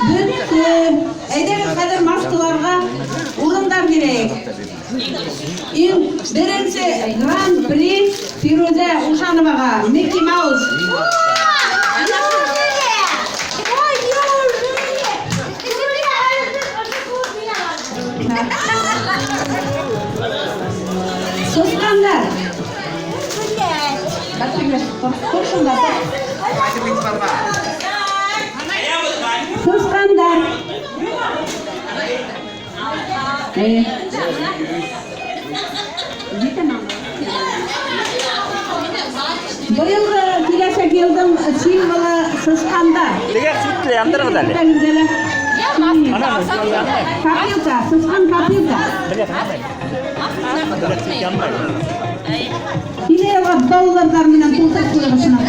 Бөттө. Әйҙәгеҙ хәҙер маскаларға урындар бирәйек. Иң беренсе гран-при Фирүзә Ушановаға Микки Маус. Сысҡандар. Тор шунда, тор. Сысҡандар. Эйе. Быйылғы киләсәк йылдың символы сысҡандар. Теге светле яндырығыҙ әле. Копилка, сысҡан копилка. Килә йылға долларҙар менән тултырып ҡуйығыҙ шуны.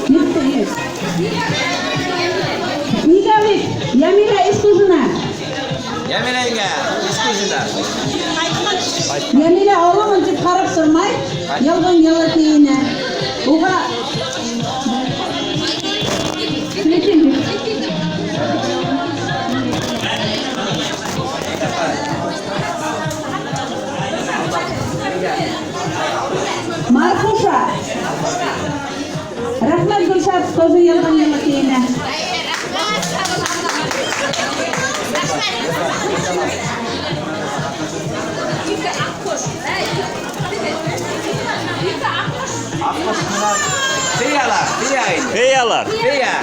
Етте, Снеговик, Ямиля Ишкужина. Ямиля еңгә, Ишкужина. Ямиля оломон тип ҡарап тормай, йылдың йылы кейенә. Уға Светильник. Марфуша. Рәхмәт, Гөлшат, тоже йылдың йылы кейенә. Аҡҡош менән Феялар, фея инде. Феялар. Фея.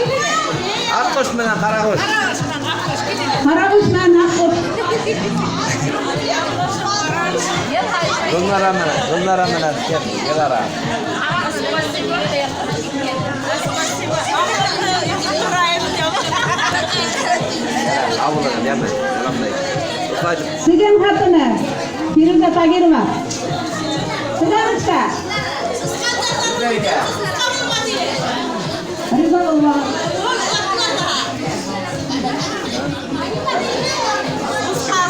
Аҡҡош менән ҡарағош. Ҡарағош менән аҡҡош. Гөлнара менән, Гөлнара менән кем? Гөлнара. Ауылы, яме, яламдай. Шулай Цыган ҡатыны Фирүзә Тагирова. Цыганочка. Риза булма.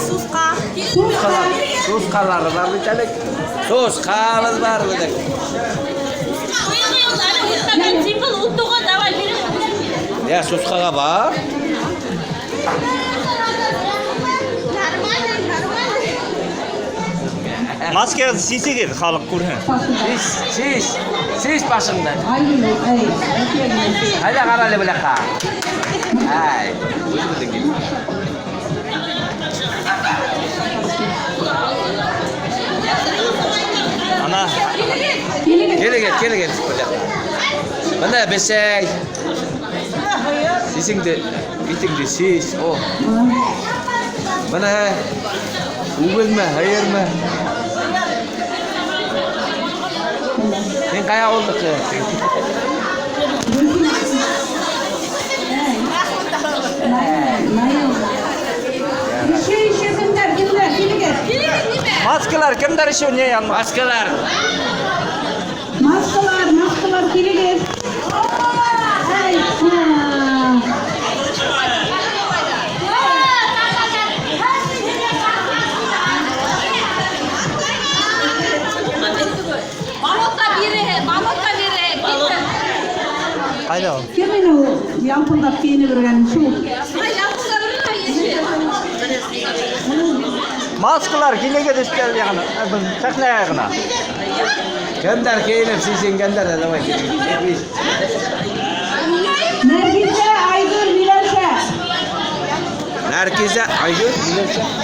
Сусҡа. Сусҡа. Сусҡалары бар бит әле. Сусҡабыҙ бар бит. Символ утуға давай. Я сусҡаға бар. Нормально, нормально. Маскағыҙҙы сисегеҙ, халыҡ күрһен. Сис, сис, сис башыңды. Айгөл, эй. Ҡайҙа ҡара әле был яҡҡа. Ай, үҙебеҙҙең килен. Ана Килегеҙ. Килегеҙ, килегеҙ был яҡҡа. Бына бесәй. Сисеңде, битеңде сис. О. Бына үгеҙме, һыйырмы? Һин ҡай ауылдыҡы? Еще, еще кемдәр, кемдәр, килегеҙ. Маскалар кемдәр еще не янма? Маскалар. Маскалар, маскалар, килегеҙ. Ай, ха. Мамонтҡа биреһе, мамонтҡа биреһе. Ҡайҙа ул? Кем ине ул ялпылдап кейенеп йөрөгән? Шул. Маскалар килегеҙ өҫтәл яғына, сәхнә яғына. Кемдәр кейенеп сисенгәндәр, давай килегеҙ. Нәргизә, Айгөл, Миләүшә. Нәркизә, Айгөл, Миләүшә.